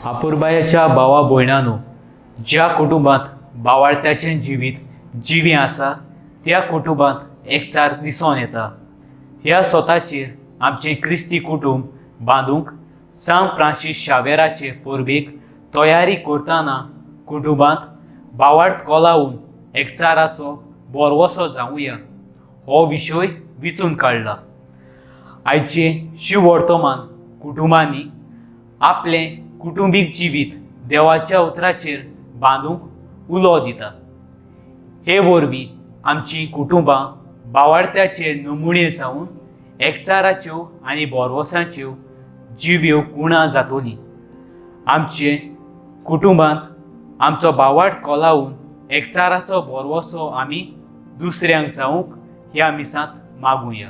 अपुरबायेच्या भावा भयणांनो, ज्या कुटुंबांत बावाळत्याचें जिवीत जिवें आसा त्या कुटुंबांत एकचार दिसून येता. ह्या सोताचेर आमचें क्रिस्ती कुटुंब बांदूंक सांत फ्रांसीस शावेराचे परबेक तयारी करतना कुटुंबांत बावार्थ कोलावून एकचाराचो भरवंसो जावया हो विशय विचून काडला. आयचें शिववर्तमान कुटुंबांनी आपलें कुटुंबीक जिवीत देवाच्या उतराचेर बांदूंक उलो दिता. हे वरवीं आमचीं कुटुंबां बावार्थ्याचे नमुणे जावन एकचाराच्यो आनी भरवंसाच्यो जिव्यो कुणां जातलीं. आमचे कुटुंबांत आमचो बावार्थ कोलावून एकचाराचो भरवंसो आमी दुसऱ्यांक जावंक ह्या मिसांत मागुया.